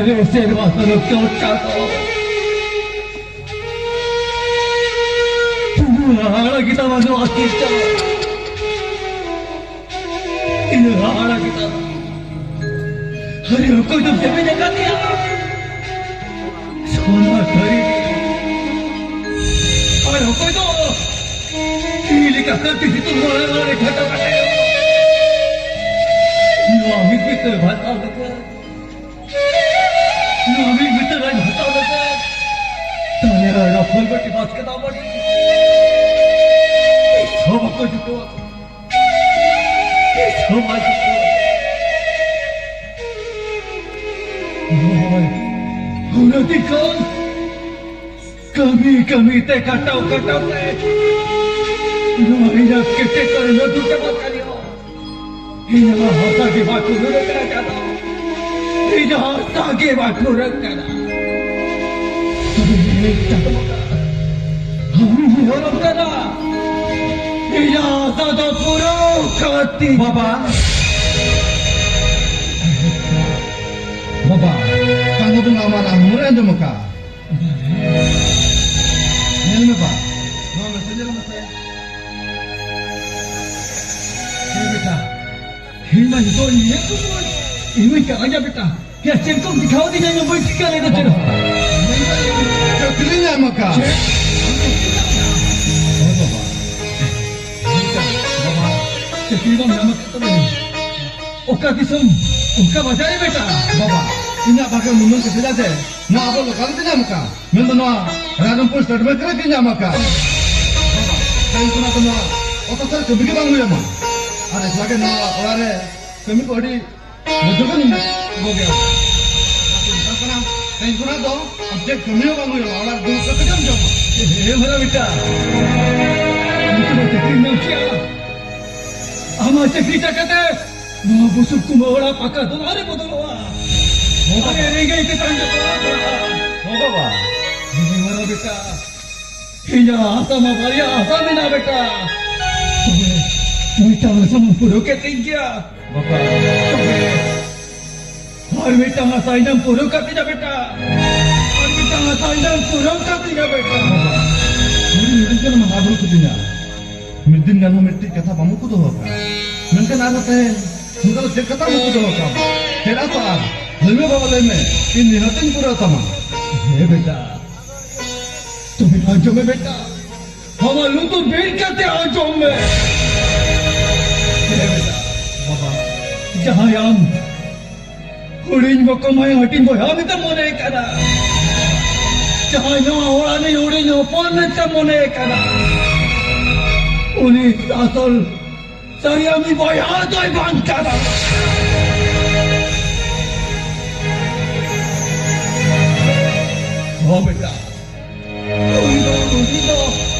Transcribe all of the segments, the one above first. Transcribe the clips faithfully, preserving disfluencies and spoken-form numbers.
ᱥᱮᱨᱢᱟ ᱥᱟᱞᱚᱠ ᱪᱚᱴ ᱪᱟᱸᱫᱚ᱾ ᱛᱤᱱᱟᱹᱜ ᱦᱟᱦᱟᱲᱟ ᱜᱮᱛᱟᱢᱟ ᱱᱚᱣᱟ ᱠᱤᱨᱛᱚᱱ᱾ ᱛᱤᱱᱟᱹᱜ ᱦᱟᱦᱟᱲᱟ ᱜᱮᱛᱟᱢᱟ᱾ ᱟᱨᱮ, ᱚᱠᱚᱭ ᱫᱚᱢ ᱥᱮᱯᱮᱧ ᱟᱠᱟᱫᱮᱭᱟ? ᱥᱚᱱᱟ ᱛᱷᱟᱹᱨᱤ᱾ ᱟᱨ ᱚᱠᱚᱭ ᱫᱚ ᱛᱤ ᱞᱮᱠᱟ ᱠᱟᱹᱴᱤᱡ ᱥᱤᱛᱩᱝ ᱢᱟᱲᱟᱝ ᱨᱮ ᱠᱷᱟᱴᱚ ᱠᱟᱴᱮ᱾ ᱱᱚᱣᱟ ᱢᱤᱫ ᱢᱤᱫ ᱛᱮ ᱵᱷᱟᱥᱟᱣ ᱞᱮᱠᱟ᱾ ᱱᱚᱣᱟ ᱢᱤᱫ ᱢᱤᱫ ᱛᱮ ᱨᱟᱡᱽ ᱵᱷᱟᱥᱟᱣ ᱞᱮᱠᱟ᱾ ᱛᱟᱞᱮ ᱟᱨ ᱨᱟᱯᱷᱚᱞ ᱵᱟᱹᱴᱤ ᱵᱟᱥᱠᱮ ᱫᱟᱜ ᱢᱟᱹᱰᱤ᱾ ᱛᱤᱥ ᱦᱚᱸ ᱵᱟᱠᱚ ᱡᱩᱴᱟᱹᱣᱟ᱾ ᱛᱤᱥ ᱦᱚᱸ ᱵᱟᱭ ᱡᱩᱴᱟᱹᱣᱟ᱾ ᱱᱚᱜᱼᱚᱭ, ᱩᱱᱟᱹᱜ ᱫᱤᱱ ᱠᱷᱚᱱ ᱠᱟᱹᱢᱤ, ᱠᱟᱹᱢᱤ ᱛᱮ, ᱠᱟᱴᱟᱣ, ᱠᱟᱴᱟᱣ ᱛᱮ, ᱱᱚᱣᱟ ᱤᱧᱟᱹᱜ ᱠᱮᱴᱮᱡ ᱠᱚᱨᱮ ᱞᱟᱹᱴᱩ ᱪᱟᱵᱟᱜ ᱠᱟᱱ ᱤᱧ᱾ ᱤᱧᱟᱹᱜ ᱦᱟᱥᱟ ᱜᱮ ᱵᱟᱠᱚ ᱨᱩᱲᱟᱹ ᱠᱟᱱᱟ ᱪᱟᱸᱫᱚ᱾ ᱤᱧᱟᱹᱜ ᱦᱟᱥᱟ ᱜᱮ ᱵᱟᱠᱚ ᱨᱩᱲᱟᱹ ᱠᱟᱱᱟ᱾ ᱛᱚᱵᱮ ᱪᱟᱸᱫᱚ ᱵᱚᱸᱜᱟ, ᱟᱢᱤᱧ ᱱᱮᱦᱚᱨᱚᱜ ᱠᱟᱱᱟ, ᱤᱧᱟᱹᱜ ᱦᱟᱥᱟ ᱫᱚ ᱯᱩᱨᱟᱹᱣ ᱠᱟᱹᱛᱤᱧ᱾ ᱵᱟᱵᱟ, ᱵᱟᱵᱟ, ᱪᱟᱸᱫᱚ ᱵᱚᱸᱜᱟ ᱟᱢᱟᱜ ᱦᱚᱢᱚᱨᱮ ᱟᱸᱡᱚᱢ ᱟᱠᱟᱫ᱾ ᱧᱮᱞ ᱢᱮ ᱵᱟ, ᱱᱚᱣᱟ message ᱧᱮᱞ ᱢᱮᱥᱮ᱾ ᱦᱮᱸ ᱵᱮᱴᱟ, ᱤᱧ ᱢᱟ ᱱᱤᱛᱚᱜ ᱧᱮᱞ ᱠᱚ ᱤᱧ ᱢᱟᱧ ᱠᱟᱱᱟ ᱜᱮᱭᱟ ᱵᱮᱴᱟ᱾ ᱭᱟ ᱪᱮᱫ ᱠᱚᱢ ᱫᱮᱠᱷᱟᱣ ᱫᱤᱧᱟ, ᱤᱧ ᱢᱟ ᱵᱟᱹᱧ ᱴᱷᱤᱠᱟᱹ ᱞᱮᱫᱟ ᱪᱮᱫ ᱦᱚᱸ᱾ ᱪᱟᱹᱠᱨᱤ ᱧᱟᱢ ᱟᱠᱟᱫ᱾ ᱪᱮᱫ? ᱦᱳᱭ ᱵᱟᱵᱟ᱾ ᱵᱮᱴᱟ, ᱵᱟᱵᱟ, ᱪᱟᱹᱠᱨᱤ ᱵᱟᱢ ᱧᱟᱢ ᱟᱠᱟᱫ ᱛᱚᱵᱮ? ᱚᱠᱟ ᱫᱤᱥᱚᱢ, ᱚᱠᱟ ᱵᱟᱡᱟᱨ ᱨᱮ ᱵᱮᱴᱟ? ᱵᱟᱵᱟ, ᱤᱧᱟᱜ ᱵᱟᱠᱷᱮᱲ ᱱᱩᱱᱟᱹᱝ ᱠᱮᱴᱮᱡᱟ ᱡᱮ ᱱᱚᱣᱟ ᱟᱵᱚ ᱞᱳᱠᱟᱞ ᱨᱮ ᱧᱟᱢ ᱟᱠᱟᱫ᱾ ᱢᱮᱱᱫᱚ ᱱᱚᱣᱟ ᱨᱟᱭᱨᱚᱝᱯᱩᱨ ᱥᱴᱮᱴ ᱵᱮᱝᱠ ᱨᱮ ᱧᱟᱢ ᱟᱠᱟᱫ᱾ ᱵᱟᱵᱟ, ᱛᱮᱦᱮᱧ ᱠᱷᱚᱱᱟᱜ ᱫᱚ ᱱᱚᱣᱟ ᱚᱛ ᱦᱟᱥᱟ ᱨᱮ ᱠᱟᱹᱢᱤ ᱜᱮ ᱵᱟᱝ ᱦᱩᱭ ᱟᱢᱟ᱾ ᱟᱨ ᱮᱠᱞᱟ ᱜᱮ ᱱᱚᱣᱟ ᱚᱲᱟᱜ ᱨᱮ ᱠᱟᱹᱢᱤ ᱠᱚ ᱟᱹᱰᱤ ᱵᱩᱡᱷᱟᱹᱣ ᱜᱮ ᱜᱚᱜᱮ᱾ ᱛᱮᱦᱮᱧ ᱠᱷᱚᱱᱟᱜ ᱫᱚ ᱟᱢ ᱪᱮᱫ ᱠᱟᱹᱢᱤ ᱦᱚᱸ ᱵᱟᱝ ᱦᱩᱭᱩᱜᱼᱟ, ᱚᱲᱟᱜ ᱨᱮ ᱫᱩᱲᱩᱵ ᱠᱟᱛᱮ ᱜᱮᱢ ᱡᱚᱢᱟ᱾ ᱦᱮᱸ ᱵᱷᱟᱞᱟ ᱵᱮᱴᱟ, ᱱᱤᱛᱚᱜ ᱫᱚ ᱪᱟᱹᱠᱨᱤᱢ ᱧᱟᱢ ᱠᱮᱜᱼᱟ᱾ ᱟᱢᱟᱜ ᱪᱟᱹᱠᱨᱤ ᱴᱟᱠᱟ ᱛᱮ ᱱᱚᱣᱟ ᱵᱩᱥᱩᱵ ᱠᱩᱢᱟᱹ ᱚᱲᱟᱜ ᱯᱟᱠᱟ ᱫᱚᱞᱟᱱ ᱨᱮ ᱵᱚᱫᱚᱞᱚᱜᱼᱟ᱾ ᱦᱚᱸ ᱵᱟᱵᱟ᱾ ᱟᱨᱮ ᱨᱮᱸᱜᱮᱡ ᱛᱮ ᱛᱟᱦᱮᱸ ᱠᱚᱜᱼᱟ᱾ ᱦᱚᱸ ᱵᱟᱵᱟ᱾ ᱦᱮᱸ ᱵᱷᱟᱞᱟ ᱵᱮᱴᱟ, ᱤᱧᱟᱹᱜ ᱦᱟᱥᱟ ᱢᱟ ᱵᱟᱨᱭᱟ ᱦᱟᱥᱟ ᱢᱮᱱᱟᱜ ᱵᱮᱴᱟ᱾ ᱛᱚᱵᱮ ᱢᱤᱫᱴᱟᱝ ᱦᱟᱥᱟ ᱢᱟ ᱯᱩᱨᱟᱹᱣ ᱠᱮᱫ ᱛᱤᱧ ᱜᱮᱭᱟ᱾ ᱵᱟᱵᱟ᱾ ᱛᱚᱵᱮ ᱟᱨ ᱢᱤᱫᱴᱟᱝ ᱟᱥᱟ ᱤᱧᱮᱢ ᱯᱩᱨᱟᱹᱣ ᱠᱟᱛᱤᱧᱟ ᱵᱮᱴᱟ᱾ ᱟᱨ ᱢᱤᱫᱴᱟᱝ ᱟᱥᱟ ᱤᱧᱮᱢ ᱯᱩᱨᱟᱹᱣ ᱠᱟᱛᱤᱧᱟ ᱵᱮᱴᱟ᱾ ᱵᱟᱵᱟ, ᱱᱩᱭ ᱢᱤᱫ ᱫᱤᱱ ᱠᱟᱱᱟ ᱢᱟᱱᱟ ᱵᱩᱨᱩ ᱠᱤᱫᱤᱧᱟ᱾ ᱢᱤᱫ ᱫᱤᱱ ᱜᱟᱱ ᱦᱚᱸ ᱢᱤᱫᱴᱤᱡ ᱠᱟᱛᱷᱟ ᱵᱟᱢ ᱩᱠᱩ ᱫᱚᱦᱚ ᱠᱟᱜ᱾ ᱢᱮᱱᱠᱷᱟᱱ ᱟᱨ ᱛᱮᱦᱮᱧ ᱱᱚᱝᱠᱟ ᱫᱚ ᱪᱮᱫ ᱠᱟᱛᱷᱟᱢ ᱩᱠᱩ ᱫᱚᱦᱚ ᱠᱟᱜ? ᱪᱮᱫ ᱟᱥᱟ? ᱞᱟᱹᱭ ᱢᱮ ᱵᱟᱵᱟ, ᱞᱟᱹᱭ ᱢᱮ᱾ ᱤᱧ ᱱᱤᱦᱟᱹᱛᱤᱧ ᱯᱩᱨᱟᱹᱣ ᱛᱟᱢᱟ᱾ ᱦᱮᱸ ᱵᱮᱴᱟ, ᱛᱚᱵᱮ ᱟᱸᱡᱚᱢ ᱢᱮ ᱵᱮᱴᱟ, ᱟᱢᱟᱜ ᱞᱩᱛᱩᱨ ᱵᱤᱫ ᱠᱟᱛᱮ ᱟᱸᱡᱚᱢ ᱢᱮ᱾ ᱦᱮᱸ ᱵᱮᱴᱟ, ᱵᱟᱵᱟ, ᱡᱟᱦᱟᱸᱭ ᱟᱢ ᱦᱩᱰᱤᱧ ᱵᱚᱠᱚᱢ ᱦᱟᱹᱴᱤᱧ ᱵᱚᱭᱦᱟ ᱢᱮᱱᱛᱮ ᱢᱚᱱᱮ ᱠᱟᱱᱟ, ᱡᱟᱦᱟᱸᱭ ᱱᱚᱣᱟ ᱚᱲᱟᱜ ᱨᱤᱱ ᱦᱩᱰᱤᱧ ᱦᱚᱯᱚᱱ ᱢᱮᱱᱛᱮ ᱢᱚᱱᱮ ᱠᱟᱱᱟ, ᱩᱱᱤ ᱟᱥᱚᱞ ᱥᱟᱹᱨᱤ ᱟᱢᱤᱡ ᱵᱚᱭᱦᱟ ᱫᱚᱭ ᱵᱟᱝ ᱠᱟᱱᱟ᱾ ᱦᱚᱸ ᱵᱮᱴᱟ, ᱩᱱᱤ ᱫᱚ, ᱩᱱᱤ ᱫᱚ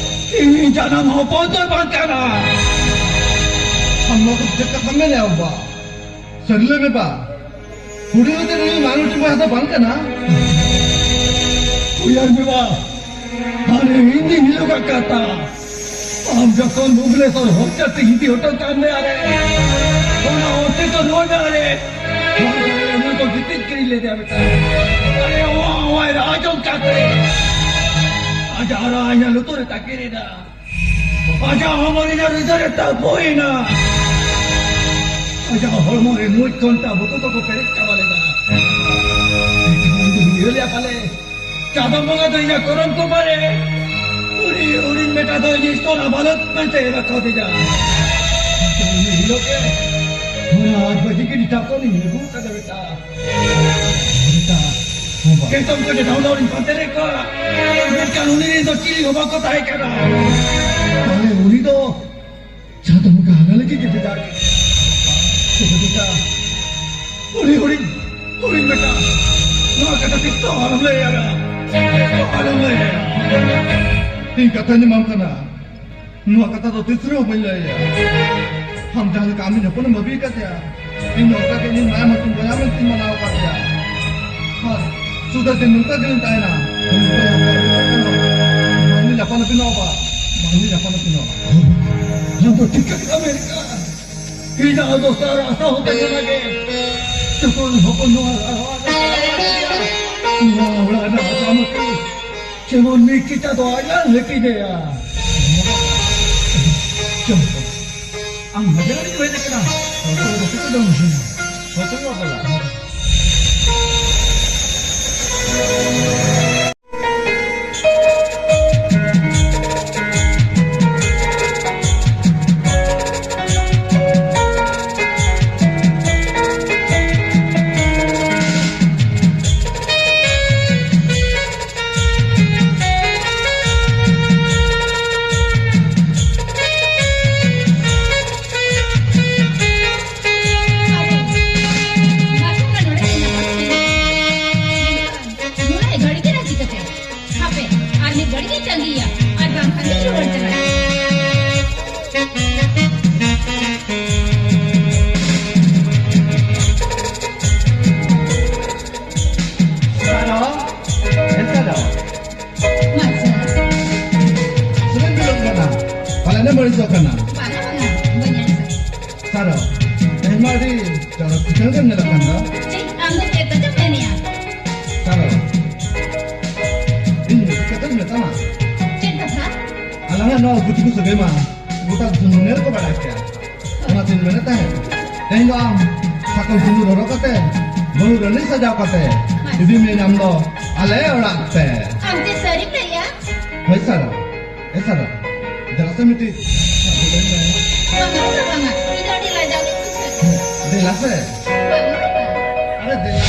ᱤᱧ ᱡᱟᱱᱟᱢ ᱦᱚᱯᱚᱱ ᱫᱚᱭ ᱵᱟᱝ ᱠᱟᱱᱟ᱾ ᱟᱢ ᱱᱚᱣᱟ ᱫᱚ ᱪᱮᱫ ᱠᱟᱛᱷᱟᱢ ᱢᱮᱱᱮᱜᱼᱟ ᱵᱟᱵᱟ? ᱥᱟᱹᱨᱤ ᱞᱟᱹᱭ ᱢᱮ ᱵᱟ, ᱠᱩᱲᱤ ᱦᱚᱛᱮ ᱱᱩᱭ ᱢᱟᱱᱩᱴᱤ ᱵᱟ ᱫᱚ ᱵᱟᱝ ᱠᱟᱱᱟ᱾ ᱩᱭᱦᱟᱹᱨ ᱢᱮ ᱵᱟ, ᱦᱟᱱᱮ ᱦᱤᱱᱫᱤ ᱦᱤᱞᱳᱜᱟᱜ ᱠᱟᱛᱷᱟ᱾ ᱟᱢ ᱡᱚᱠᱷᱚᱱ ᱵᱷᱩᱵᱽᱱᱮᱥᱚᱨ ᱦᱚᱥᱴᱮᱞ ᱛᱮ ᱜᱤᱛᱤᱡ ᱦᱚᱴᱚ ᱠᱟᱜ ᱢᱮ ᱟᱨᱮ, ᱚᱱᱟ ᱦᱚᱥᱴᱮᱞ ᱠᱚ ᱨᱩᱣᱟᱹᱲ ᱢᱮ ᱟᱨᱮ᱾ ᱚᱱᱟ ᱠᱚ ᱜᱤᱛᱤᱡ ᱠᱤᱨᱤᱧ ᱞᱮᱫᱮᱭᱟ ᱵᱮᱴᱟ᱾ ᱟᱨᱮ ᱚᱣᱟ ᱚᱣᱟᱭ ᱨᱟᱡᱽ ᱚᱱᱠᱟ ᱛᱮ᱾ ᱟᱡᱟᱜ ᱨᱟᱡᱽ ᱞᱩᱛᱩᱨ ᱨᱮ ᱛᱟᱠᱮᱨ ᱮᱱᱟ᱾ ᱟᱡᱟᱜ ᱦᱚᱲᱢᱚ ᱨᱮᱱᱟᱜ ᱨᱤᱫᱟᱹ ᱨᱮ ᱛᱟᱵᱚᱭᱮᱱᱟ᱾ ᱟᱡᱟᱜ ᱦᱚᱲᱢᱚ ᱨᱮ ᱢᱩᱡ ᱠᱷᱚᱱ ᱛᱟ ᱵᱩᱠᱩ ᱠᱚᱠᱚ ᱯᱮᱨᱮᱡ ᱪᱟᱵᱟ ᱞᱮᱱᱟ᱾ ᱤᱧ ᱫᱚᱧ ᱩᱭᱦᱟᱹᱨ ᱞᱮᱜᱼᱟ ᱯᱟᱞᱮ ᱪᱟᱸᱫᱚ ᱵᱚᱸᱜᱟ ᱫᱚ ᱤᱧᱟᱜ ᱠᱚᱨᱚᱢ ᱠᱚ ᱵᱟᱲᱮ᱾ ᱩᱱᱤ ᱦᱩᱰᱤᱧ ᱵᱮᱴᱟ ᱫᱚ ᱤᱧ ᱤᱥᱛᱚᱨ ᱟᱫᱟᱞᱚᱛ ᱢᱮᱱᱛᱮ ᱨᱟᱠᱟᱵ ᱮᱫᱟ᱾ ᱩᱱᱤ ᱦᱤᱞᱳᱜ ᱜᱮ ᱚᱱᱟ ᱟᱴ ᱵᱟᱡᱮ ᱜᱮ ᱰᱤᱴᱟ ᱠᱷᱚᱱ ᱤᱧ ᱟᱹᱜᱩ ᱠᱟᱫᱟ ᱵᱮᱴᱟ᱾ ᱵᱮᱴᱟ, ᱦᱚᱸ ᱵᱟ᱾ ᱠᱮᱥᱚᱢ ᱠᱚ ᱰᱮᱴᱟ ᱦᱚᱸ ᱫᱚ ᱤᱧ ᱯᱟᱱᱛᱮ ᱨᱮ ᱠᱚ᱾ ᱢᱮᱱᱠᱷᱟᱱ ᱩᱱᱤ ᱨᱮᱱ ᱫᱚ ᱪᱤᱞᱤ ᱦᱚᱸ ᱵᱟᱠᱚ ᱛᱟᱦᱮᱸ ᱠᱟᱱᱟ᱾ ᱛᱟᱦᱞᱮ ᱩᱱᱤ ᱫᱚ ᱪᱟᱸᱫᱚ ᱵᱚᱸᱜᱟ ᱦᱟᱱᱟ ᱞᱟᱹᱜᱤᱫ ᱜᱮ ᱵᱷᱮᱡᱟ ᱠᱮᱫ᱾ ᱛᱚᱵᱮ ᱵᱮᱴᱟ, ᱩᱱᱤ ᱦᱩᱰᱤᱧ, ᱦᱩᱰᱤᱧ ᱵᱮᱴᱟ, ᱱᱚᱣᱟ ᱠᱟᱛᱷᱟ ᱛᱤᱥ ᱦᱚᱸ ᱟᱞᱚᱢ ᱞᱟᱹᱭ ᱟᱭᱟ᱾ ᱟᱞᱚᱢ ᱞᱟᱹᱭ ᱟᱭᱟ᱾ ᱤᱧ ᱠᱟᱛᱷᱟᱧ ᱮᱢᱟᱢ ᱠᱟᱱᱟ᱾ ᱱᱚᱣᱟ ᱠᱟᱛᱷᱟ ᱫᱚ ᱛᱤᱥ ᱨᱮᱦᱚᱸ ᱵᱟᱹᱧ ᱞᱟᱹᱭ ᱟᱭᱟ᱾ ᱟᱢ ᱡᱟᱦᱟᱸ ᱞᱮᱠᱟ ᱟᱢᱤᱡ ᱦᱚᱯᱚᱱᱮᱢ ᱵᱷᱟᱹᱵᱤ ᱟᱠᱟᱫᱮᱭᱟ, ᱤᱧ ᱦᱚᱸ ᱚᱱᱠᱟ ᱜᱮ ᱤᱧ ᱢᱟᱭᱟᱢ ᱦᱟᱹᱴᱤᱧ ᱵᱚᱭᱦᱟ ᱢᱮᱱᱛᱮᱧ ᱢᱟᱱᱟᱣ ᱟᱠᱟᱫᱮᱭᱟ᱾ ᱟᱨ ᱥᱩᱫᱷᱟᱹ ᱫᱤᱱ ᱱᱚᱝᱠᱟ ᱜᱮᱞᱤᱧ ᱛᱟᱦᱮᱱᱟ᱾ ᱵᱟᱝᱞᱤᱧ ᱟᱯᱟᱱ ᱟᱹᱯᱤᱱᱚᱜᱼᱟ ᱵᱟ, ᱵᱟᱝᱞᱤᱧ ᱟᱯᱟᱱ ᱟᱹᱯᱤᱱᱚᱜᱼᱟ᱾ ᱟᱢ ᱫᱚ ᱴᱷᱤᱠ ᱠᱟᱛᱷᱟ ᱢᱮᱱ ᱠᱟᱜᱼᱟ᱾ ᱤᱧᱟᱜ ᱫᱚᱥᱟᱨ ᱟᱥᱟ ᱦᱚᱸ ᱛᱟᱦᱮᱸ ᱠᱟᱱᱟ ᱡᱮ ᱦᱚᱯᱚᱱ ᱦᱚᱯᱚᱱ ᱱᱚᱣᱟ ᱚᱲᱟᱜ ᱨᱮ ᱱᱚᱣᱟ ᱚᱲᱟᱜ ᱨᱮᱱᱟᱜ ᱦᱟᱥᱟ ᱢᱟᱹᱴᱤ ᱡᱮᱢᱚᱱ ᱢᱤᱫ ᱠᱤᱛᱟᱹ ᱫᱚ ᱟᱡ ᱞᱟᱝ ᱦᱟᱹᱴᱤᱧ ᱟᱭᱟ᱾ ᱪᱚᱞ, ᱟᱢ ᱢᱟᱡᱷᱮ ᱜᱷᱟᱹᱲᱤᱡ ᱮᱢ ᱦᱮᱡ ᱟᱠᱟᱱᱟ᱾ ᱦᱚᱭᱛᱳ ᱵᱟᱠᱚ ᱪᱮᱫ ᱮᱢ ᱤᱥᱤᱱᱟ᱾ ᱦᱚᱭᱛᱳ ᱵᱟᱵᱟ᱾ ᱱᱩᱱᱟᱹᱜ ᱜᱷᱟᱹᱲᱤᱡ ᱜᱮ ᱨᱟᱹᱡᱤ ᱠᱟᱛᱮ᱾ ᱦᱟᱯᱮ, ᱟᱨ ᱢᱤᱫ ᱜᱷᱟᱹᱲᱤᱡ ᱤᱧ ᱛᱟᱺᱜᱤᱭᱟ, ᱟᱨ ᱵᱟᱝᱠᱷᱟᱱ ᱫᱚᱧ ᱨᱩᱣᱟᱹᱲ ᱪᱟᱞᱟᱜᱼᱟ᱾ ᱥᱟᱨᱚ, ᱮ ᱥᱟᱨᱚ᱾ ᱢᱟᱥᱮ᱾ ᱪᱮᱫ ᱮᱢ ᱫᱩᱲᱩᱵ ᱠᱟᱱᱟ? ᱯᱟᱞᱮᱱ ᱮᱢ ᱟᱹᱲᱤᱥᱚᱜ ᱠᱟᱱᱟ? ᱵᱟᱝᱟ, ᱵᱟᱝᱟ, ᱵᱟᱹᱧ ᱟᱹᱲᱤᱥᱚᱜ ᱠᱟᱱᱟ᱾ ᱥᱟᱨᱚ, ᱛᱮᱦᱮᱧ ᱢᱟ ᱟᱹᱰᱤ ᱪᱚᱨᱚᱠ ᱪᱤᱠᱟᱹᱲ ᱜᱮᱢ ᱧᱮᱞᱚᱜ ᱠᱟᱱ ᱫᱚ᱾ ᱪᱮᱫ, ᱟᱢ ᱫᱚ ᱪᱮᱫ ᱠᱚᱪᱚᱢ ᱢᱮᱱᱮᱜᱼᱟ? ᱥᱟᱨᱚ, ᱤᱧ ᱢᱤᱫ ᱠᱟᱛᱷᱟᱧ ᱢᱮᱛᱟᱢᱟ᱾ ᱪᱮᱫ ᱠᱟᱛᱷᱟ? ᱟᱞᱟᱝᱟᱜ ᱱᱚᱣᱟ ᱩᱠᱩ ᱪᱩᱠᱩ ᱥᱟᱹᱜᱟᱹᱭ ᱢᱟ ᱜᱚᱴᱟ ᱫᱩᱱᱤᱭᱟᱹ ᱨᱮᱠᱚ ᱵᱟᱲᱟᱭ ᱠᱮᱭᱟ᱾ ᱚᱱᱟᱛᱤᱧ ᱢᱮᱱᱮᱫ ᱛᱟᱦᱮᱸᱫ, ᱛᱮᱦᱮᱧ ᱫᱚ ᱟᱢ ᱥᱟᱠᱚᱢ ᱥᱤᱸᱫᱩᱨ ᱦᱚᱨᱚᱜ ᱠᱟᱛᱮ, ᱵᱟᱹᱦᱩ ᱨᱟᱹᱱᱤ ᱥᱟᱡᱟᱣ ᱠᱟᱛᱮ ᱤᱫᱤ ᱢᱤᱭᱟᱹᱧ ᱟᱢ ᱫᱚ ᱟᱞᱮ ᱚᱲᱟᱜ ᱛᱮ᱾ ᱟᱢ ᱪᱮᱫ ᱥᱟᱹᱨᱤᱢ ᱞᱟᱹᱭᱮᱜᱼᱟ? ᱦᱳᱭ ᱥᱟᱨᱚ, ᱮ ᱥᱟᱨᱚ, ᱫᱮᱞᱟ ᱥᱮ ᱢᱤᱫᱴᱤᱡ᱾ ᱵᱟᱝᱟ, ᱵᱟᱝᱟ, ᱵᱟᱝᱟ, ᱤᱧ ᱫᱚ ᱟᱹᱰᱤ ᱞᱟᱡᱟᱣ ᱜᱤᱧ ᱵᱩᱡᱷᱟᱹᱣᱮᱫᱼᱟ᱾ ᱫᱮᱞᱟ ᱥᱮ᱾ ᱵᱟᱝᱟ, ᱵᱟᱝᱟ᱾ ᱟᱨᱮ ᱫᱮᱞᱟ᱾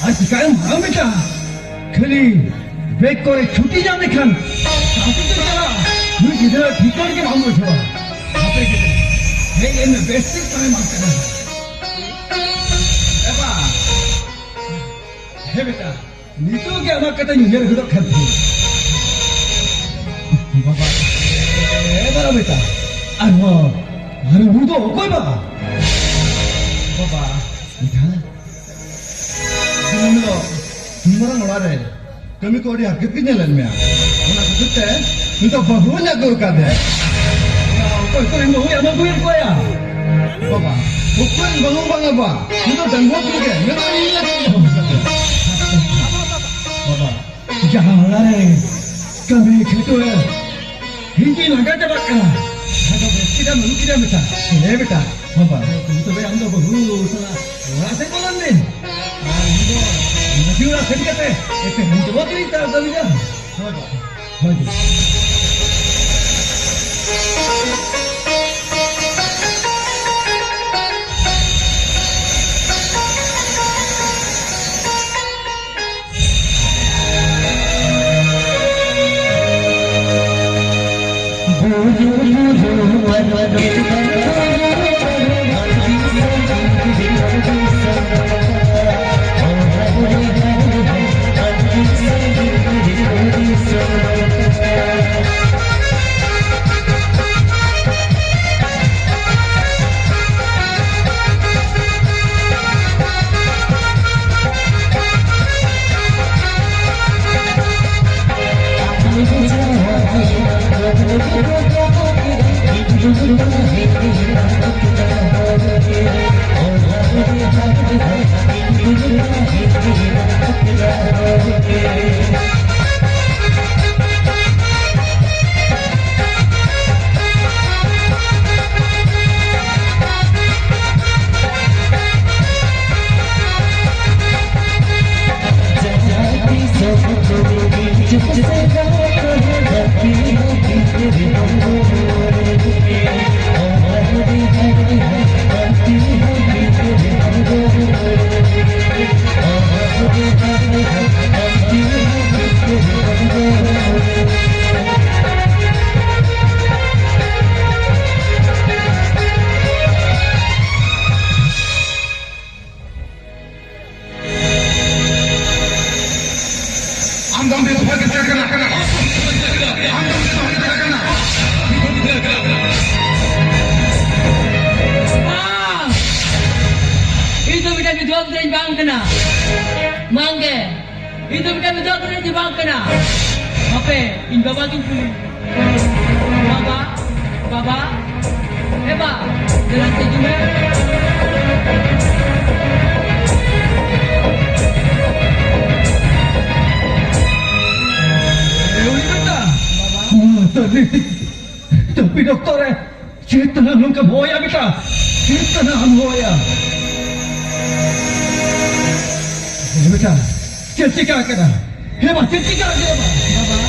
ᱟᱨ ᱪᱤᱠᱟᱹᱭᱟᱢ ᱢᱟᱨᱟᱝ ᱵᱮᱴᱟ? ᱠᱷᱟᱹᱞᱤ ᱵᱮᱜᱽ ᱠᱚᱨᱮ ᱪᱷᱩᱴᱤ ᱧᱟᱢ ᱞᱮᱠᱷᱟᱱ ᱥᱟᱶᱛᱮ ᱛᱮ ᱪᱟᱞᱟᱜ᱾ ᱱᱩᱭ ᱜᱤᱫᱽᱨᱟᱹ ᱴᱷᱤᱠᱟᱹᱱ ᱜᱮ ᱵᱟᱢ ᱵᱩᱡᱷᱟᱹᱣᱟ᱾ ᱦᱟᱯᱮ ᱜᱤᱫᱽᱨᱟᱹ, ᱦᱮᱡ ᱮᱱ ᱢᱮ, ᱵᱮᱥ ᱴᱷᱤᱠ ᱛᱟᱦᱮᱸ ᱵᱟᱝ ᱠᱟᱱᱟ᱾ ᱮ ᱵᱟ, ᱦᱮ ᱵᱮᱴᱟ, ᱱᱤᱛᱚᱜ ᱜᱮ ᱟᱢᱟᱜ ᱠᱟᱛᱷᱟᱧ ᱩᱭᱦᱟᱹᱨ ᱜᱚᱫᱚᱜ ᱠᱟᱱ ᱛᱟᱦᱮᱸ᱾ ᱵᱟᱵᱟ, ᱮ ᱵᱟᱵᱟ ᱵᱮᱴᱟ, ᱟᱨ ᱱᱚᱣᱟ, ᱟᱨ ᱱᱩᱭ ᱫᱚ ᱚᱠᱚᱭ ᱵᱟ? ᱵᱟᱵᱟ, ᱵᱮᱴᱟ, ᱫᱤᱱᱟᱹᱢ ᱦᱤᱞᱳᱜ ᱥᱩᱱᱫᱚᱨᱟᱜ ᱚᱲᱟᱜ ᱨᱮ ᱠᱟᱹᱢᱤ ᱠᱚ ᱟᱹᱰᱤ ᱦᱟᱨᱠᱮᱛ ᱜᱮ ᱧᱮᱞᱮᱫ ᱢᱮᱭᱟ᱾ ᱚᱱᱟ ᱠᱷᱟᱹᱛᱤᱨ ᱛᱮ ᱱᱤᱛᱚᱜ ᱵᱟᱹᱦᱩᱧ ᱟᱹᱜᱩ ᱟᱠᱟᱫᱮᱭᱟ᱾ ᱚᱠᱚᱭ ᱠᱚᱨᱮᱱ ᱵᱟᱹᱦᱩᱭ ᱟᱹᱜᱩ ᱟᱹᱜᱩᱭᱮᱫ ᱠᱚᱣᱟ? ᱵᱟᱵᱟ, ᱚᱠᱚᱭ ᱵᱟᱹᱦᱩ ᱵᱟᱝᱟ ᱵᱟ? ᱱᱤᱛᱚᱜ ᱰᱟᱺᱜᱩᱣᱟᱹ ᱠᱩᱲᱤ ᱜᱮ, ᱢᱮᱱᱟᱜ ᱤᱧ ᱞᱟᱹᱜᱤᱫ ᱫᱚ᱾ ᱵᱟᱵᱟ, ᱡᱟᱦᱟᱸ ᱚᱲᱟᱜ ᱨᱮ ᱠᱟᱹᱢᱤ ᱠᱷᱟᱴᱩᱣᱟᱹ ᱤᱧ ᱫᱩᱧ ᱞᱟᱸᱜᱟ ᱪᱟᱵᱟᱜ ᱠᱟᱱᱟ᱾ ᱟᱫᱚ ᱵᱮᱥ ᱠᱮᱫᱟᱢ, ᱟᱹᱜᱩ ᱠᱮᱫᱟᱢ ᱵᱮᱴᱟ᱾ ᱦᱮᱸ ᱵᱮᱴᱟ, ᱵᱟᱵᱟ, ᱛᱚᱵᱮ ᱟᱢ ᱫᱚ ᱵᱟᱹᱦᱩ ᱥᱟᱞᱟᱜ ᱚᱲᱟᱜ ᱥᱮᱫ ᱵᱚᱞᱚᱱ ᱢᱮ᱾ ᱟᱨ ᱤᱧ ᱫᱚ ᱢᱟᱹᱡᱷᱤ ᱚᱲᱟᱜ ᱥᱮᱱ ᱠᱟᱛᱮ ᱮᱛᱮ ᱦᱟᱹᱱ ᱪᱟᱵᱟ ᱠᱟᱹᱱᱟᱹᱧ ᱛᱟᱨ ᱠᱟᱹᱢᱤ ᱫᱚ᱾ ᱦᱳᱭ ᱵᱟᱵᱟ, ᱦᱳᱭ ᱵᱟᱵᱟ᱾ ᱟᱢ ᱫᱚ ᱵᱮᱥ ᱵᱷᱟᱜᱮ ᱪᱮᱫ ᱠᱟᱱᱟ? ᱟᱢ ᱫᱚ ᱵᱮᱥ ᱵᱷᱟᱜᱮ ᱪᱮᱫ ᱠᱟᱱᱟ? ᱵᱟᱝ! ᱤᱧ ᱫᱚ ᱢᱤᱫᱴᱟᱝ ᱵᱤᱫᱷᱣᱟ ᱜᱤᱫᱽᱨᱟᱹᱧ ᱵᱟᱝ ᱠᱟᱱᱟ᱾ ᱵᱟᱝ ᱜᱮ᱾ ᱤᱧ ᱫᱚ ᱢᱤᱫᱴᱟᱝ ᱵᱤᱫᱷᱣᱟ ᱜᱤᱫᱽᱨᱟᱹᱧ ᱵᱟᱝ ᱠᱟᱱᱟ᱾ ᱦᱟᱯᱮ, ᱤᱧ ᱵᱟᱵᱟ ᱜᱤᱧ ᱠᱩᱞᱤ᱾ ᱵᱟᱵᱟ, ᱵᱟᱵᱟ, ᱮ ᱵᱟ, ᱫᱮᱞᱟ ᱛᱤᱸᱜᱩ ᱢᱮ᱾ ᱮ ᱩᱭ ᱵᱮᱴᱟ, ᱵᱟᱵᱟ᱾ ᱡᱟᱹᱯᱤᱫ ᱚᱠᱛᱚ ᱨᱮ ᱪᱮᱫ ᱛᱟᱱᱟ ᱱᱚᱝᱠᱟᱢ ᱦᱚᱦᱚᱭᱟ ᱵᱮᱴᱟ? ᱪᱮᱫ ᱛᱟᱱᱟ ᱟᱢ ᱦᱚᱦᱚᱭᱟ? ᱦᱮᱸ ᱵᱮᱴᱟ, ᱪᱮᱫ ᱪᱤᱠᱟ ᱠᱟᱱᱟ? ᱦᱮᱸ ᱵᱟ, ᱪᱮᱫ ᱪᱤᱠᱟ ᱠᱟᱱᱟ ᱵᱟ? ᱵᱟᱵᱟ,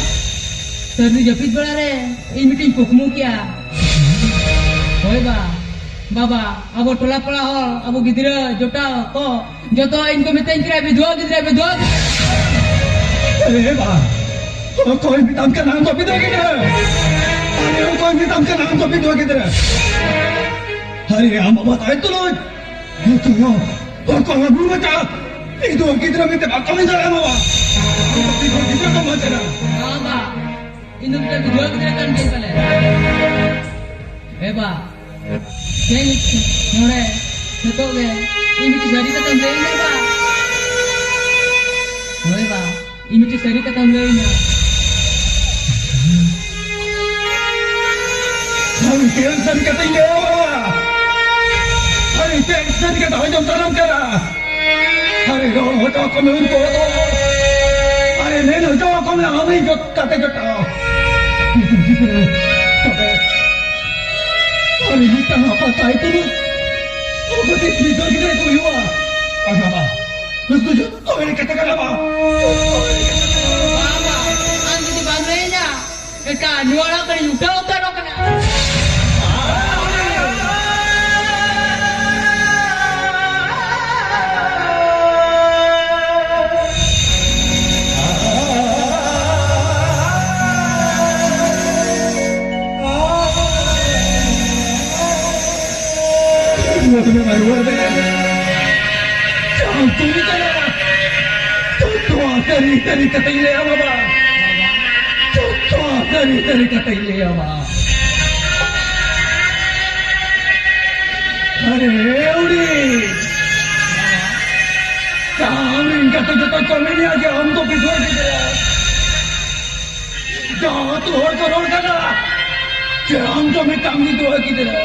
ᱥᱟᱹᱨᱤ ᱡᱟᱹᱯᱤᱫ ᱵᱮᱲᱟ ᱨᱮ ᱤᱧ ᱢᱤᱫᱴᱤᱡ ᱠᱩᱠᱢᱩ ᱠᱮᱜᱼᱟ᱾ ᱦᱳᱭ ᱵᱟ, ᱵᱟᱵᱟ, ᱟᱵᱚ ᱴᱚᱞᱟ ᱯᱟᱲᱟ ᱦᱚᱲ, ᱟᱵᱚ ᱜᱤᱫᱽᱨᱟᱹ ᱡᱚᱴᱟᱣ ᱠᱚ, ᱡᱚᱛᱚ ᱤᱧ ᱠᱚ ᱢᱤᱛᱟᱹᱧ ᱠᱟᱱᱟ, "ᱵᱤᱫᱷᱣᱟ ᱜᱤᱫᱽᱨᱟᱹ, ᱵᱤᱫᱷᱣᱟ ᱜᱤᱫᱽᱨᱟᱹ᱾" ᱟᱨᱮ ᱵᱟ, ᱚᱠᱚᱭ ᱢᱮᱛᱟᱢ ᱠᱟᱱᱟ ᱟᱢ ᱫᱚ ᱵᱤᱫᱷᱣᱟ ᱜᱤᱫᱽᱨᱟᱹ? ᱟᱨᱮ ᱚᱠᱚᱭ ᱢᱮᱛᱟᱢ ᱠᱟᱱᱟ ᱟᱢ ᱫᱚ ᱵᱤᱫᱷᱣᱟ ᱜᱤᱫᱽᱨᱟᱹ? ᱟᱨᱮ ᱟᱢ ᱵᱟᱵᱟ ᱛᱟᱭ ᱛᱩᱞᱩᱡ ᱚᱠᱚᱭ ᱦᱚᱸ, ᱚᱠᱚᱭ ᱦᱚᱸ ᱵᱩᱨᱩ ᱵᱟᱪᱟ ᱵᱤᱫᱷᱣᱟ ᱜᱤᱫᱽᱨᱟᱹ ᱢᱮᱱᱛᱮ ᱵᱟᱠᱚ ᱢᱮᱱ ᱫᱟᱲᱮᱭᱟᱢᱟ ᱵᱟ᱾ ᱟᱢ ᱫᱚ ᱵᱤᱫᱷᱣᱟ ᱜᱤᱫᱽᱨᱟᱹ ᱠᱚ ᱢᱮᱱ ᱠᱟᱱᱟ᱾ ᱵᱟᱵᱟ, ᱤᱧ ᱫᱚ ᱢᱤᱫᱴᱟᱝ ᱵᱤᱫᱷᱣᱟ ᱜᱤᱫᱽᱨᱟᱹ ᱠᱟᱱ ᱜᱤᱭᱟᱹᱧ ᱯᱟᱞᱮ᱾ ᱮ ᱵᱟ, ᱛᱮᱦᱮᱧ ᱱᱚᱰᱮ ᱱᱤᱛᱚᱜ ᱜᱮ ᱤᱧ ᱢᱤᱫᱴᱤᱡ ᱥᱟᱹᱨᱤ ᱠᱟᱛᱷᱟᱢ ᱞᱟᱹᱭᱟᱹᱧᱟ ᱵᱟ? ᱦᱳᱭ ᱵᱟ, ᱤᱧ ᱢᱤᱫᱴᱤᱡ ᱥᱟᱹᱨᱤ ᱠᱟᱛᱷᱟᱢ ᱞᱟᱹᱭᱟᱹᱧᱟ᱾ ᱟᱨ ᱢᱤᱫᱴᱮᱱ ᱥᱟᱹᱨᱤ ᱠᱟᱛᱷᱟᱧ ᱞᱟᱹᱭᱟ ᱵᱟ᱾ ᱟᱨ ᱢᱤᱫᱴᱮᱱ ᱥᱟᱹᱨᱤ ᱠᱟᱛᱷᱟ ᱦᱚᱸ ᱡᱚᱢ ᱥᱟᱱᱟᱢ ᱠᱟᱱᱟ᱾ ᱟᱨᱮ ᱨᱚᱲ ᱦᱚᱪᱚ ᱠᱚᱢᱮ ᱩᱱᱠᱩ ᱫᱚ᱾ ᱟᱨᱮ ᱢᱮᱱ ᱦᱚᱪᱚ ᱠᱚᱢᱮ ᱟᱢᱤᱧ ᱡᱚᱛ ᱠᱟᱛᱮ ᱡᱚᱴᱟᱣ᱾ ᱛᱚᱵᱮ ᱟᱨ ᱢᱤᱫᱴᱟᱝ ᱟᱯᱟ ᱛᱟᱭ ᱛᱩᱞᱩᱡ ᱩᱱᱠᱩ ᱛᱤᱥ ᱢᱤᱫ ᱫᱚ ᱜᱤᱫᱽᱨᱟᱹ ᱠᱚ ᱦᱩᱭᱩᱜᱼᱟ? ᱟᱨ ᱵᱟᱵᱟ, ᱱᱩᱠᱩ ᱡᱚᱛᱚ ᱮᱲᱮ ᱠᱟᱛᱷᱟ ᱠᱟᱱᱟ ᱵᱟ᱾ ᱵᱟᱵᱟ, ᱟᱢ ᱡᱩᱫᱤ ᱵᱟᱢ ᱞᱟᱹᱭᱟᱹᱧᱟ, ᱮᱴᱟᱜ ᱱᱚᱣᱟ ᱚᱲᱟᱜ ᱠᱷᱚᱱᱤᱧ ᱩᱴᱷᱟᱹᱣ ᱩᱛᱟᱹᱨᱚᱜ ᱠᱟᱱᱟ᱾ ᱥᱟᱹᱨᱤ ᱥᱟᱹᱨᱤ ᱠᱟᱛᱷᱟᱧ ᱞᱟᱹᱭᱟ ᱵᱟᱵᱟ, ᱡᱚᱛᱚ ᱥᱟᱹᱨᱤ ᱥᱟᱹᱨᱤ ᱠᱟᱛᱷᱟᱧ ᱞᱟᱹᱭᱟ ᱵᱟᱵᱟ᱾ ᱟᱨᱮ ᱩᱲᱤ, ᱟᱢ ᱨᱮᱱ ᱜᱟᱛᱮ ᱡᱚᱛᱚ ᱠᱚ ᱢᱮᱱᱮᱜᱼᱟ ᱡᱮ ᱟᱢ ᱫᱚ ᱵᱤᱫᱷᱚᱵᱟ ᱜᱤᱫᱽᱨᱟᱹ᱾ ᱡᱚᱛᱚ ᱦᱚᱲ ᱠᱚ ᱨᱚᱲ ᱠᱟᱱᱟ ᱡᱮ ᱟᱢ ᱫᱚ ᱢᱤᱫᱴᱟᱝ ᱵᱤᱫᱷᱚᱵᱟ ᱜᱤᱫᱽᱨᱟᱹ᱾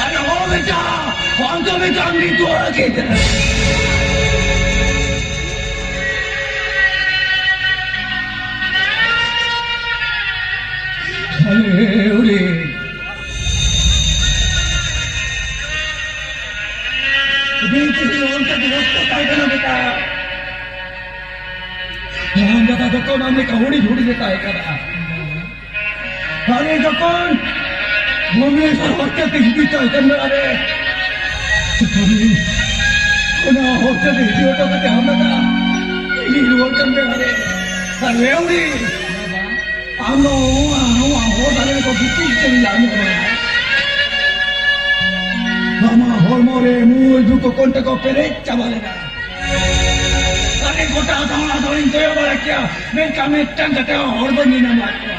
ᱟᱨ ᱦᱚᱸ ᱵᱮᱴᱟ, ᱟᱢ ᱫᱚ ᱢᱤᱫᱴᱟᱝ ᱵᱤᱫᱷᱚᱵᱟ ᱜᱤᱫᱽᱨᱟᱹ᱾ ᱟᱨᱮ ᱩᱲᱤ᱾ ᱵᱤᱱᱛᱤ ᱚᱱᱠᱟ ᱫᱚ ᱵᱟᱝ ᱛᱟᱦᱮᱸ ᱠᱟᱱᱟ ᱵᱮᱴᱟ᱾ ᱦᱟᱲᱟᱢ ᱫᱟᱫᱟ ᱡᱚᱠᱷᱚᱱ ᱟᱢ ᱞᱮᱠᱟ ᱦᱩᱰᱤᱧ ᱦᱩᱰᱤᱧ ᱮ ᱛᱟᱦᱮᱸ ᱠᱟᱱᱟ, ᱟᱨᱮ ᱡᱚᱠᱷᱚᱱ ᱵᱷᱩᱵᱽᱱᱮᱥᱚᱨ ᱦᱚᱥᱴᱮᱞ ᱛᱮ ᱦᱤᱡᱩᱜ ᱪᱟᱞ ᱠᱟᱱ ᱵᱮᱲᱟ ᱨᱮ, ᱛᱚᱠᱷᱚᱱ ᱚᱱᱟ ᱦᱚᱥᱴᱮᱞ ᱨᱮ ᱦᱤᱡᱩᱜ ᱦᱚᱴᱚ ᱠᱟᱛᱮ ᱦᱟᱢᱮᱫᱟ ᱤᱧ ᱨᱩᱣᱟᱹᱲ ᱠᱟᱱ ᱵᱮᱲᱟ ᱨᱮ, ᱟᱨᱮ ᱩᱲᱤ᱾ ᱟᱢ ᱫᱚ ᱱᱚᱣᱟ, ᱱᱚᱣᱟ ᱦᱚᱨ ᱫᱷᱟᱨᱮ ᱨᱮᱠᱚ ᱜᱤᱛᱤᱡ ᱠᱟᱱ ᱜᱮᱭᱟ, ᱟᱢ ᱫᱚ᱾ ᱟᱢᱟᱜ ᱦᱚᱲᱢᱚ ᱨᱮ ᱢᱩᱞ ᱡᱩ ᱠᱚ ᱠᱚᱱᱴᱮ ᱠᱚ ᱯᱮᱨᱮᱡ ᱪᱟᱵᱟ ᱞᱮᱱᱟ᱾ ᱟᱨᱮ ᱜᱚᱴᱟ ᱫᱟᱬᱟ ᱫᱟᱬᱟᱧ ᱠᱚᱭᱚᱜ ᱵᱟᱲᱟ ᱠᱮᱭᱟ, ᱢᱮᱱᱠᱷᱟᱱ ᱢᱤᱫᱴᱟᱝ ᱠᱟᱛᱮ ᱦᱚᱸ ᱦᱚᱲ ᱵᱟᱹᱧ ᱧᱮᱧᱟᱢ ᱞᱮᱫ ᱠᱚᱣᱟ᱾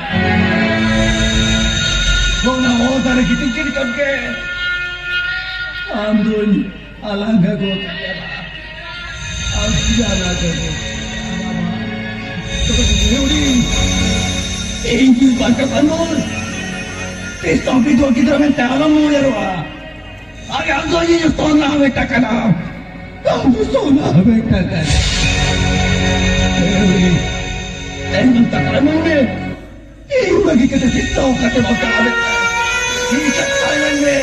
ᱚᱱᱟ ᱦᱚᱨ ᱫᱷᱟᱨᱮ ᱜᱤᱛᱤᱡ ᱜᱤᱰᱤ ᱠᱟᱛᱮ ᱟᱢ ᱫᱚᱧ ᱟᱞᱟᱝ ᱜᱚᱫ ᱠᱮᱫᱟ᱾ ᱟᱢ ᱫᱚᱧ ᱟᱞᱟᱝ ᱜᱚᱫ ᱠᱮᱫᱟ᱾ ᱤᱧ ᱡᱩᱫᱤ ᱵᱟᱧᱪᱟᱣ ᱠᱷᱟᱱ ᱫᱚ ᱛᱤᱥ ᱦᱚᱸ ᱵᱤᱫᱷᱚᱵᱟ ᱜᱤᱫᱽᱨᱟᱹ ᱢᱮᱱᱛᱮ ᱟᱞᱚᱢ ᱩᱭᱦᱟᱹᱨᱚᱜᱼᱟ᱾ ᱟᱨ ᱟᱢ ᱫᱚ ᱤᱧ ᱥᱚᱱᱟ ᱵᱮᱴᱟ ᱠᱟᱱᱟᱢ᱾ ᱟᱢ ᱫᱚ ᱥᱚᱱᱟ ᱵᱮᱴᱟ ᱠᱟᱱᱟᱢ᱾ ᱮ ᱩᱲᱤ, ᱛᱮᱦᱮᱧ ᱫᱚ ᱛᱟᱠᱨᱟᱢ ᱢᱮ᱾ ᱤᱧ ᱵᱟᱹᱜᱤ ᱠᱟᱛᱮ ᱪᱮᱫ ᱫᱚ ᱚᱠᱟᱛᱮ ᱵᱟᱢ ᱪᱟᱞᱟᱣ ᱫᱟᱲᱮᱭᱟᱜᱼᱟ? ᱤᱧ ᱠᱟᱛᱷᱟ ᱢᱮᱱ ᱢᱮ᱾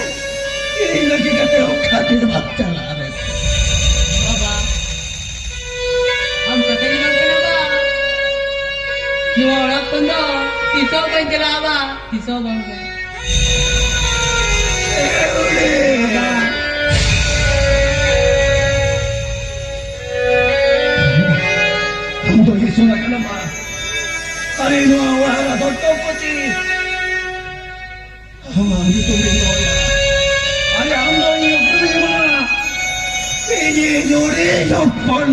ᱤᱧ ᱵᱟᱹᱜᱤ ᱠᱟᱛᱮ ᱚᱠᱟᱛᱮ ᱵᱟᱢ ᱪᱟᱞᱟᱣ ᱫᱟᱲᱮᱭᱟᱜᱼᱟ? ᱵᱟᱵᱟ, ᱟᱢ ᱠᱟᱛᱷᱟ ᱜᱮ ᱵᱟᱝ ᱠᱟᱱᱟ ᱵᱟ᱾ ᱱᱚᱣᱟ ᱚᱲᱟᱜ ᱠᱷᱚᱱ ᱫᱚ ᱛᱤᱥ ᱦᱚᱸ ᱵᱟᱹᱧ ᱪᱟᱞᱟᱜᱼᱟ ᱵᱟ, ᱛᱤᱥ ᱦᱚᱸ ᱵᱟᱝ ᱠᱟᱱᱟ᱾ ᱟᱢ ᱫᱚ ᱤᱥᱚᱨ ᱠᱟᱱᱟᱢ ᱵᱟ᱾ ᱟᱨᱮ ᱱᱚᱣᱟ ᱚᱲᱟᱜ ᱨᱮ ᱫᱚᱛᱚ ᱠᱚᱪᱤ᱾ ᱟᱢᱟᱜ ᱧᱩᱛᱩᱢ ᱤᱧ ᱫᱚᱦᱚᱭᱟ᱾ ᱟᱨᱮ ᱟᱢ ᱫᱚ ᱤᱧ ᱩᱯᱨᱩᱢ ᱤᱧ ᱮᱢᱟᱢᱟ᱾ ᱤᱧᱤᱡ ᱡᱩᱨᱤ ᱦᱚᱯᱚᱱ᱾